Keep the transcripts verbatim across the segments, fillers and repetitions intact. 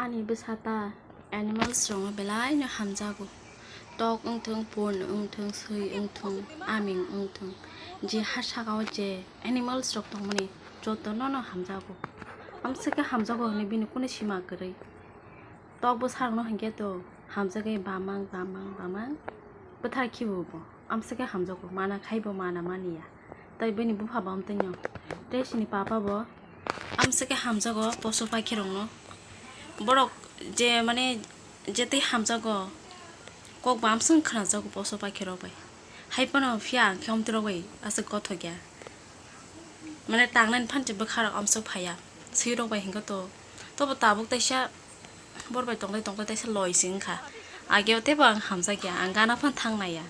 Ani bwsa ta animals rokno belai no hamjago. Tok wngthung, pun wngthung, swi wngthung, aming wngthung, je ha saka o je animals rok tongmani jotono no hamjago. Amswk khe hamjago hinwi bini kunu sima kwrwi. Tok bwsa rokno hinkhe to hamjagwi bamang, bamang, bamang bwthar khibo bo. Amswk khe hamjago, mana khai bo mana maniya. Tai bini bupha bo amtwino, tei sini papa bo amswk khe hamjago poso pakhirokno. Borok je mane je tei hamjago, kok bo amswk khnajago poso pakhirok bai. Hai phano phiya ang khe amtwirok bai aswk gothok ya. Mane tangnani phan se bwkha rok amswk phaiya. Swi rok bai hinkhe to, tobo tabuk taisa bor bai tongdai tongdai taisa loi se wngkha. Age o teibo ang hamjak ya, ang gana phan thang nai ya.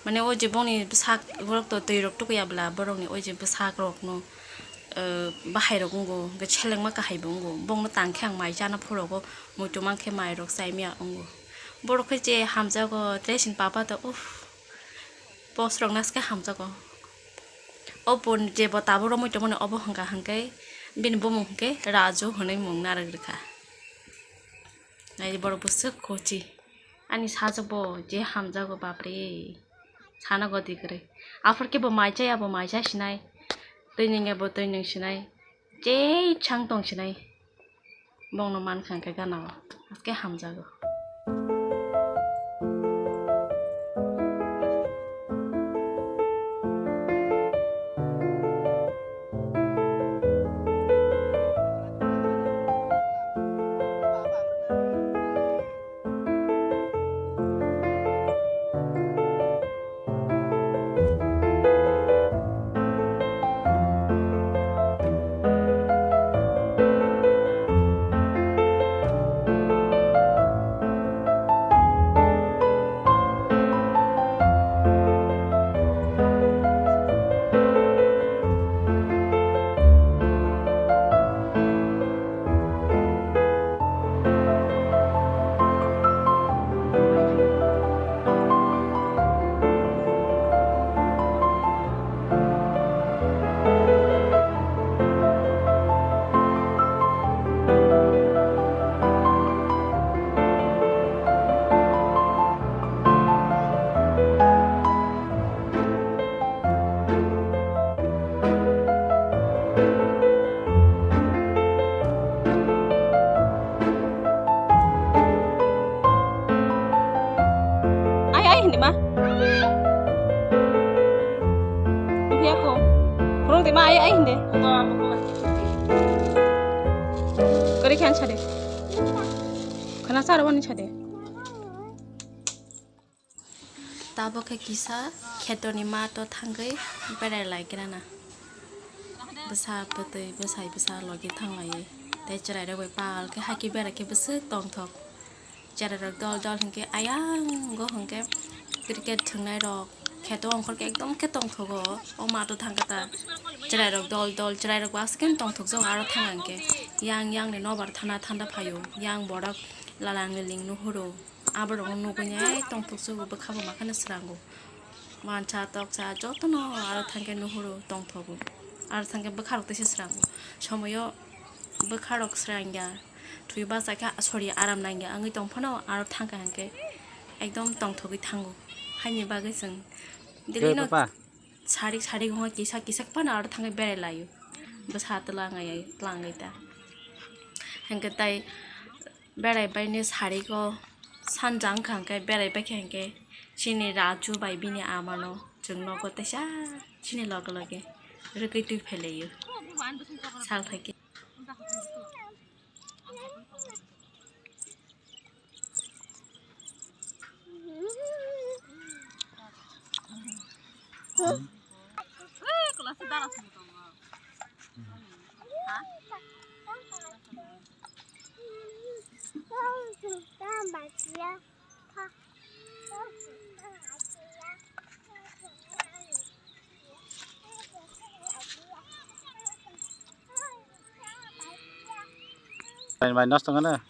Mane o je bongni bwsak borok to twi rok tuku ya bwla, borokni o je bwsak rok no, eh, bahai rok wngo, hwnkhe selengma kahai bo wngo. Bongno tang khe ang mai chana phuru rogo, muitu mang khe mai rok chai maya wngo. Borok khe je hamjago, tei sini papa to, uff, post rok naske hamjago. O pun je bo tabuk romwi tongmani obo hwnkha hwnkhe bini bumung hwnkhe Raju hwnwi mung narwk rwkha. Nai borok bwswk kochi. Ani sajwk bo je hamjago bapre. Sana goti kwrwi. Aphor khe bo mai chaya bo mai cha sinai. Twi nungya bo twi nung sinai. Jei chang tong sinai. Bongno mankha hwnkhe gana o, haske hamjago. Ai, ai, hindi ma. Hindi ako. Kurang di ma, ai, ai, hindi. Kari khan sade. Khana sar wani sade. Tabuk khe kisa khetorni mato thangwi berai lai grana. Bwsa bwtwi bwsai bwsa logi thanglaiwi. Tei chwrairok bai pal khe hakhe berai khe bwswk tongthok. Chwrairok dol dol hinkhe ayango hinkhe cricket thwngnairok kheto ongkhorkhe ekdom khe tongthogo. O mato thangkhe ta chwrairok dol dol chwrairok bo aswk khe tongthokjak aro thangkha hinkhe. Yang yang ni nobar thana thanda phaio. Yang borok lalang liling nuhuro. Aborokno nugwi nai tongthoksugo, bwkhabo makhano srango. Mansa toksa jotono aro thangkhe nuhuro tongthogo. Aro thangkhe bwkharok teisa srango. Somoyo bwkharok srangya, thwi bachakhe, sorry, aram nangya wngwi tongphano aro thangkha hinkhe ekdom tongthogwi thango. Haini bagwi chwng daily no papa? Sarik sarik hwnwi kisa kisa phano aro thangkhe berai laio. Bwsa twlangwi twlangwi ta. Hinkhe tai berai baini sariko sanja wngkha hinkhe berai baikha hinkhe chini Raju bai bini amano chwng nogo teisa chini loge loge rwgwi twi phailaio sal phaikhe. Bai nosto wngkha na.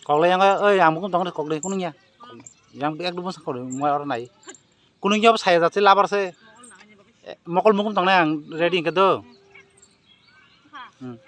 Koklai yang oi ang mukum tong kok dei kunung ya. Yang ek dubun sa kok dei mo oro nai. Kunung ya saya jati labar se. Mokol mukum tong nai ang ready ke do. Hmm.